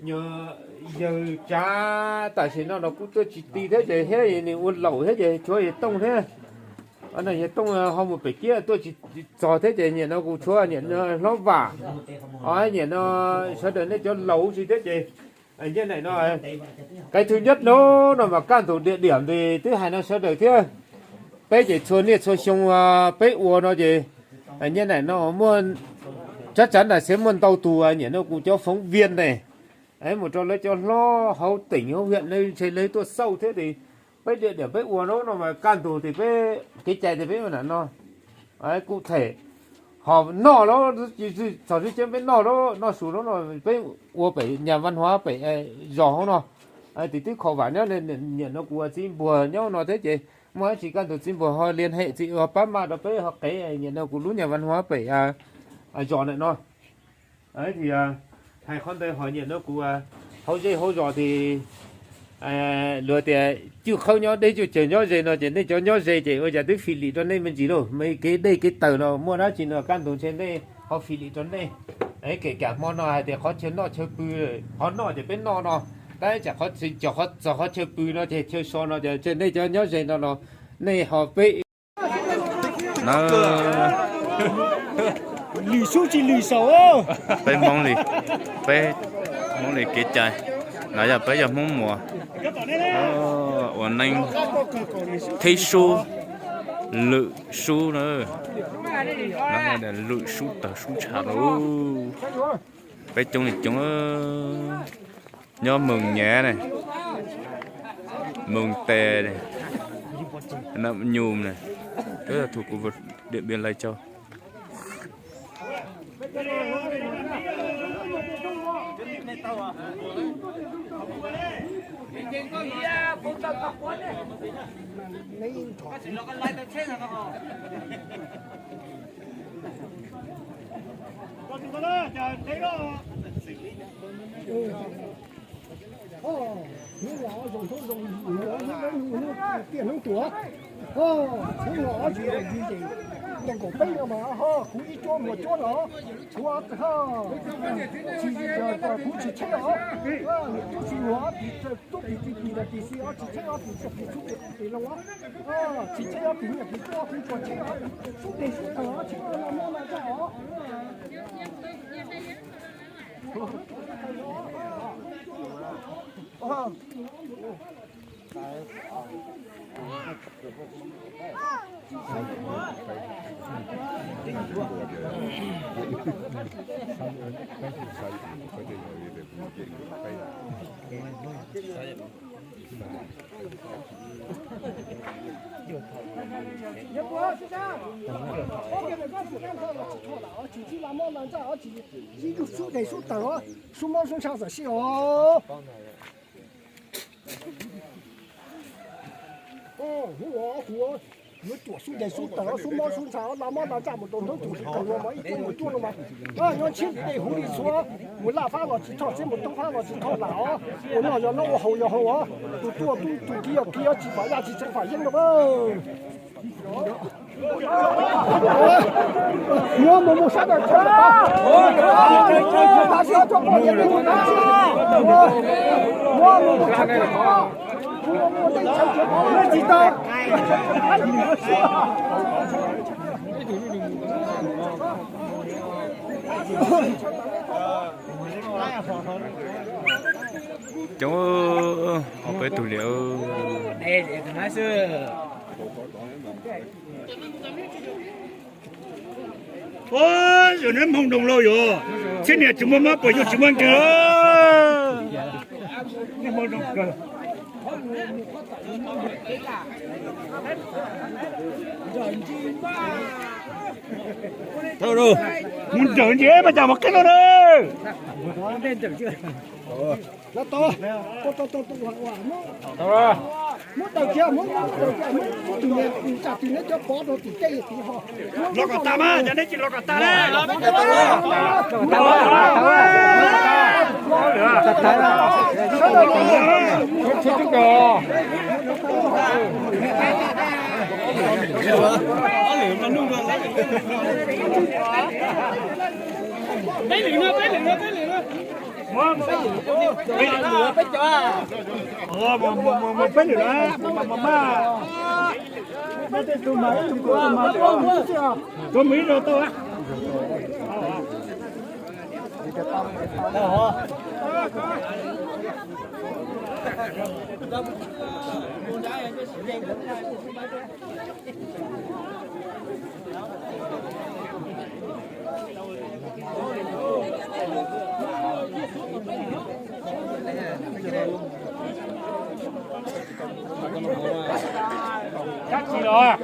Yawg Tsav tam sim no los kuj tuaj tsis ti thiab ces thiab nws ua laum thiab ces tshuav yawg Tooj thiab. Yawg Tooj ho mus pem kiab tuaj tsis txog thiab ces niam no kuv tshuav niam no hlob Vam, niam no sawv daws nej cov laus si thiab ces nyob ntawm no. Cái thứ nhất no no mas kaj ntug địa điểm ces twb hais no sawv daws thiab. Peb ces txhua niaj txhua xyoo peb ua no ces nyob ntawm no muaj, chắc chắn là sẽ muaj ntau tus niam no kuv cov phóng viên ne, mus rau lawv cov hlob hauv tỉnh hauv huyện lawv ntshe lawv tuaj xauj thiab ces peb địa điểm peb ua no no mas kaj ntug ces peb kev cai ces peb ua ntawm no. Cụ thể ho noj lawm, txog tib tseeb peb noj lawm, noj su lawm no peb ua pem nhà văn hóa pem zos hauv no. Ces twb kho vam nyob, niam no kuv ua txiv npuag nyob no thiab ces muaj dab tsi kaj ntug txiv npuag ho liên hệ txiv ho pab maj rau peb ho qev niam no kuv lub nhà văn hóa pem zos ntawm no. Hais qhov ntawd ho niam no kuv hauv zej hauv zos ces luag tias cwj qhawb nyob deb cwj cawg nyob ze no ces nej cov nyob ze ces ua cas twb fim lim rau nej me ntsis lauj, me kev dej kev taws no muaj dab tsi no kaj ntug ntshe nej ho fim lim rau nej. Kể cả hmo no hais tias qhov chaw noj chaw pw, qhov noj ces peb noj no, tab tsam qhov txog qhov chaw pw no ces chaw so no ces ntshe nej cov nyob ze no no nej ho peb lwm xub tsis lwm saum. Peb Hmoob li, peb Hmoob li kev cai, no yog peb yog Hmoob Muas ua neej thib sub, lwm sub na, lwm sub tawg sub ntsha lauj. Peb coob li coob, nyob Moos Nyav ne, Moos Tes ne, Nam Nyum ne, peb yog thu kuv Điện Biên Lai Châu. Hnub los zoo hnub zoo, hnub tiaj hnub tuaj, hnub no ob tsis yim ces nees nkaum peb no mas ho kuv ib cuab muag cuab los kuv ho tsis, kuv tsis tsheb os, niam tub tsis muag ob pis, tub pis txiv pis los pis xis ob tsis tsheb ob pis, txiv pis tub pis qub pis loo os, tsis tsheb ob pis niam pis tub ob pis tsheb os, sub deg sub tawg os, tsheb los muab no tso os. Sub deg sub tawg os, sub mob sub ntsha txawm sij os. Hnub no kuv yuav cuam sub deg sub tawg sub mob sub ntsha la mob la ntsaj mus rau hnub tus sib tawg no mas ib tug mus cuaj no mas nyob ntshiab li dej huv li txhua, mus laj fab los tsis txhoj, mus tub fab los tsis txhoj lam os. Ua noj yog noj, ua haus yog haus os. Tus tuaj tub, tus kiv yog kiv os, tsis fam yaj tsis txeev fam yeeb no. Muab mus mus sab ntawm chaw, mus tas sab cov poj niam mus tas, muab mus mus chaw chaw, mus mus mus tej chaw chaw tsis tau. Coob, ob peb tug liam. Ua, yog neb Hmoob Doos Lauj yuav, txhiab niam tsis muaj mab puas yug tsis muaj nkeeg. Mus nrawm ntsis mas cas mus qhib no na. Los tau, tau, tau, tau, tau, muab daws kiag, muab, muab daws kiag, muab, muab tus niag, tus niag cov pov rau tim tej tim ho. Los kom tas mas, cov neb tsis los kom tas na. Peb lwm no, peb lwm no, peb lwm no. Peb lwm na, mas mas mas mas, tej tug mas ib tug kaum tug mas, tuav mus ib zaug tau. Dab tsi los?